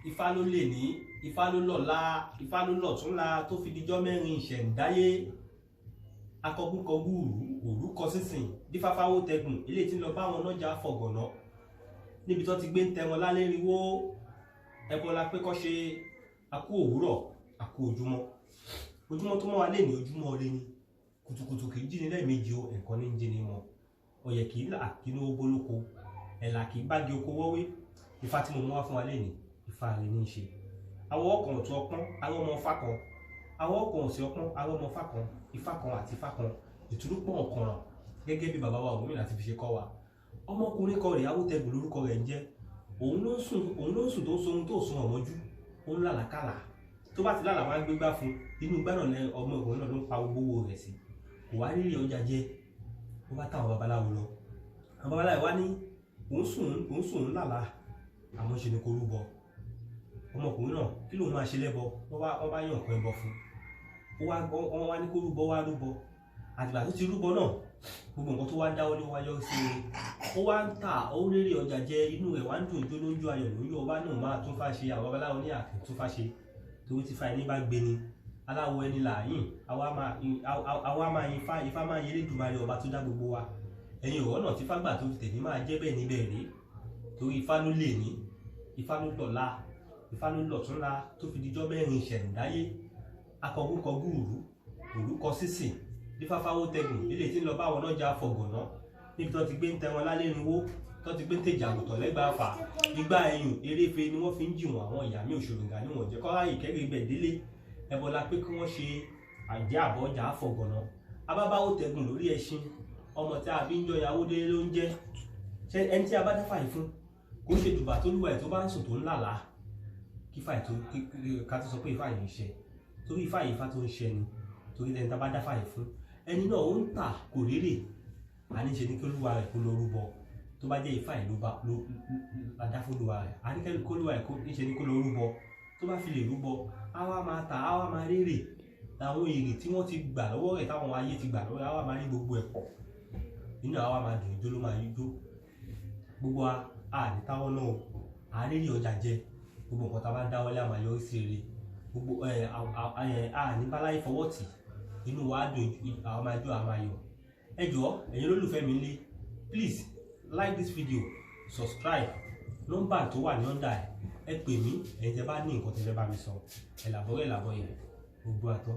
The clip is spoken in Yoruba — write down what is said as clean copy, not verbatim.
Ifá ló lè ní, Ifá ló lọ́la, Ifá ló lọ̀túnla tó fi dijọ́ mẹ́rin ìṣẹ̀ǹdáyé. Akọgúnkọgú òru òru kọ sísìn dífáfáwó tẹgùn eléyìí tí ń lọ bá wọn lọ́jà fọ̀gànà níbi tó ti gbé ń tẹ wọn lálẹ́rìíwó. Ẹbọ la pé kọ́ ṣe. Akú òwúrọ̀, akú ojúmọ́. Ojúmọ́ tó mọ́ wa lé ní ojúmọ́ ire ni. Kùtùkùtù kì í jí ní lẹ́ẹ̀mejì o, ẹ̀kan ní ń jí ní mọ́. Ọ̀yẹ̀ kì í là kínú ó bólóko, ẹ̀là kì í bági oko wọ́wé. Ifá tí mo mú wá fún wa lénìí, Ifá rẹ̀ ní í ṣe. Awọ ọkàn ọ̀tún ọpọ́n, awọ ọmọ Ifá kan. Awọ ọkàn òsì ọpọ́n, awọ ọmọ Ifá kan. Ifá kan àti Ifá kan, ìtúrúpọ̀ ọ̀kànràn, gẹ́gẹ́ bí bàbá wa Ọ̀rúnmìlà ti fi ṣe kọ́ wa. Ọmọkùnrin kan rèé, Awótẹgùn lórúkọ rẹ̀ ń jẹ́. Òun ló ń sùn, òun ló ń sùn tó ń sohun tó sùn ọ̀mọ́jú. Ó ń làlàkàlà. Tó bá ti lálàá, wá ń gbégbá fún inú igbá náà lẹ. Ọmọ ọkùnrin náà ló ń pa gbogbo owó rẹ̀ sí, kò wá rírì ọjà jẹ. Ó bá táwọn babaláwo lọ. Àwọn babaláwo wá ní òun sùn, òun sùn, ń làlà, àmọ́ ṣe ni kò rúbọ. Ọmọkùnrin náà, kí lòun máa ṣe lẹ́bọ? Wọ́n bá yàn nǹkan ẹbọ fún ó wá. Wọ́n wá ní kó rúbọ, wá rúbọ. Àtìgbà tó ti rúbọ náà, gbogbo nǹkan tó wá dáwọ́ lé wá yọ sí i. Ó wá ń tà, ó ń rérè ọjà jẹ, inú rẹ̀ wá ń dùn, ijó ló ń jó, ayọ̀ ló ń yọ. Ọba náà máa tún fá ṣe. Àwọn babaláwo ní àkè tún fá ṣe, torí tí fa ẹni bá gbé ni aláwo ẹni làáyìn. Àwa máa yin Ifá, Ifá máa yin Elédùmarè, ọba tó dá gbogbo wa. Ẹ̀yin ọ̀rọ̀ náà tí fágbà tó fi tẹ̀lé máa jẹ́ bẹ́ẹ̀ níbẹ̀ rí, torí Ifá ló lè ní, Ifá ló lọ́la, Ifá ló lọ̀túnla tó fi dijọ́ mẹ́rin ìṣẹ̀ǹdáyé. Akọgúnkọgú òru òru kọ sísìn dífáfáwó tẹgùn ilé tí ń lọ báwọn náà jà fọgànà níbi tó ti gbé ń tẹ wọn lálẹ́rìnwó, tó ti gbé ń tèjà àgùntàn lẹ́gbàá fà nígbà ẹ̀yùn eréfe ni wọ́n fi ń jìwọ̀n. Àwọn ìyá mi òṣòròǹgà ni wọ́n jẹ́ kọ́ra ìkẹ́rẹ́ ibẹ̀ délé. Ẹbọ la pé kí wọ́n ṣe àjẹ́ àbọ̀jà fọgànà. Abábáwó tẹgùn lórí ẹṣin, ọmọ tí a bí ń jọ ìyàwó délé ló ń jẹ́. Ṣé ẹni tí a bá dáfà yìí fún kò ń ṣe dùbà tó lúwa ẹ̀ tó bá ń sùn tó ń lálàá kí fà tó ká tó sọ pé Ifá yìí ń ṣe, torí Ifá yìí, Ifá tó ń ṣe ni. Torí ẹni tá a bá dáfà yìí fún, ẹni náà ó ń tà kò rérè, àní ṣe ni kí olúwa rẹ̀ kó lọ rúbọ. Tó bá jẹ́ Ifá yìí ló bá ló la dá fún olúwa rẹ̀, àní kí olúwa rẹ̀ kó níṣe ni kó lọ rúbọ. Tó bá fi lè rúbọ, á wá máa tà, á wá máa rérè. Àwọn èrè tí wọ́n ti gbà lọ́wọ́ rẹ̀, táwọn ayé ti gbà lọ́wọ́ rẹ̀, á wá máa rí gbogbo ẹ̀ pọ̀. Inú àwa máa dùn, ijó ló máa jó. Gbogbo wa a ní táwọn náà à ń rérè ọjà jẹ. Gbogbo nǹkan tá a bá dáwọ́lé, a máa yọrí sí rere. Gbogbo ẹ a ní báláyé fọwọ́ tì, inú wa á dùn, àwọn máa jó, àwọn máa yọ̀. Ẹ jọ̀ọ́, ẹ̀yin olólùfẹ́ mi lé, please like this video, subscribe. Nọ́mbà tó wà ní under ẹ̀, ẹ pè mí. Ẹ̀yin tẹ́ bá ní nǹkan tẹ́ fẹ́ bá mi sọ, ẹ̀ làbọ̀rẹ̀ làbọ̀ yẹn gbogbo àtọ́.